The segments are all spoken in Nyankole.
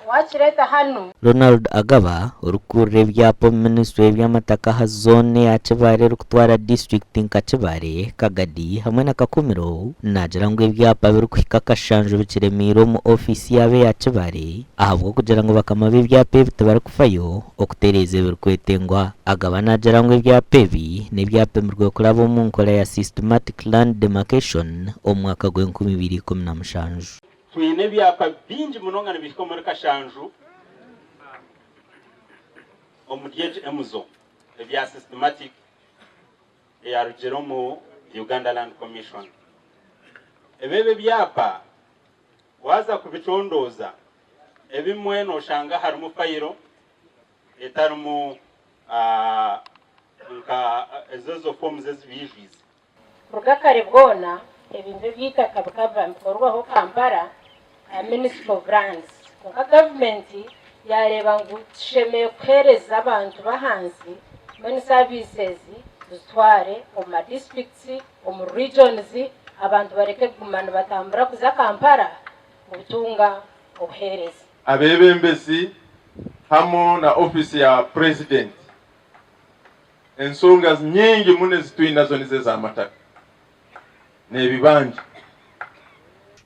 Wakireeta hanu. Ronald Agaba, orikukurira ebyapa omu minisitule y'eby'amataka aha zooni eya Kibaale erikutwara disiturikiti nka Kibaale, Kagadi hamwe na Kakumiro, naagira ngu ebyapa birikuhika akashanju bikiremiire omu ofiisi yaabo eya Kibaale ahabw'okugira ngu bakama b'ebyapa ebi tibarikufayo okutereeza ebirikwetengwa. Agaba naagira ngu ebyapa ebi n'ebyapimirwe kuraba omu nkora ya Systematic Land Demarcation omu mwaka gw'enkumi ibiri ikumi na mushanju. Twine ebyapa bingi munonga nibihika omuri kashanju omuri egi emizo ebya systematic eyarugire omu Uganda Land Commission. Ebi ebi ebyapa waaza kubicondooza ebimwe noshanga harimu fayiro etarimu nka ezo ezo forms ezi baijwize. Kuruga kare bwona, ebintu eby'eitaka bikaba biba nibikorwaho Kampala aha Ministry of Lands. Kwonka gavumenti yaareeba ngu tushemereire kuheereza abantu b'ahansi mbwenu services tuzitware omu ma districts, omu regions, abantu bareke kuguma nibatambura kuza Kampala kutunga obuheereza. Abeebembezi hamu na ofiisi ya Purezidenti. Ensonga nyingi muno ezi twinazo nizo ez'amataka n'ebibanja.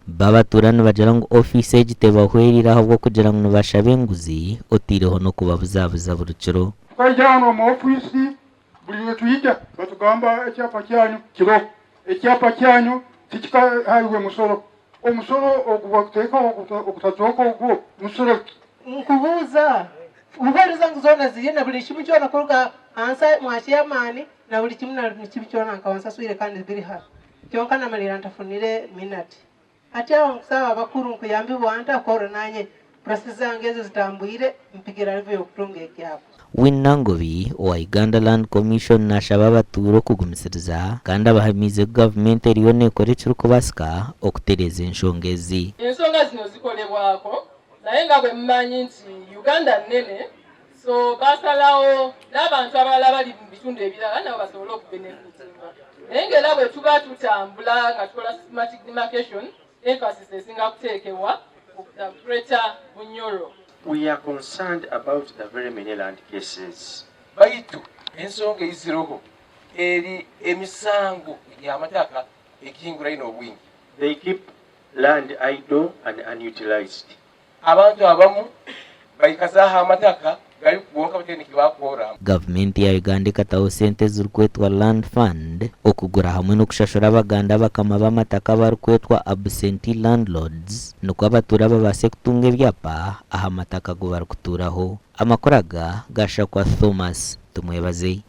Bo abatuura nibagira ngu ofiisi egi tebahwereire ahabw'okugira ngu nibashaba enguzi oteireho n'okubabuzabuza buri kiro. Tukaija hanu omu ofiisi buri lwe twija batugamba ekyapa kyanyu kiroho, ekyapa kyanyu tikikahairwe musoro, omusoro ogu bakuteekaho ogutazooka ogwo musoro ki? Nkubuuza, Obuheereza ngu zoona ziriyo na buri kimu kyona kuruga ahansi mwa chairman na buri kimu na buri kimu kyona nkaba nsaswire kandi biri hanu. Kyonka namalira ntafunire minute. Hati aho nkusaba abakuru nkuyambibwa nta kworora nanye process zange ezo zitambwire mpikire ha level yokutunga ekyapa. Winnie Nangobi owa Uganda Land Commission nashaba abatuura okugumisiriza kandi abahamiize ku gavumenti eriyo nekora ekirikubaasika okutereeza enshonga ezi. Ensonga zino zikolebwako Naye nga bwe mumanyi nti Uganda nnene so baasalawo n'abantu abalala abali mu bitundu ebirala nabo basobole okubenefitinga. Naye ng'era bwe tuba tutambula nga tukola systematic demarcation, emphasis esinga kuteekebwa ku the Greater Bunyoro. We are concerned about the very many land cases. Baitu ensonga eiziroho eri emisango egy'amataka egihinguraine obwingi. They keep Land idle and unutilized. Abantu abamu baikazaaho amataka gari gonka bataine eki bakukoramu. Gavumenti ya Uganda ekataho sente ezirikwetwa Land Fund okugura hamwe n'okushashura Abaganda abakama b'amataka abarikwetwa Absentee Landlords nikwo abatuura babaase kutunga ebyapa aha mataka agu barikutuuraho. Amakuru aga gashakwa Thomas Tumwebaze.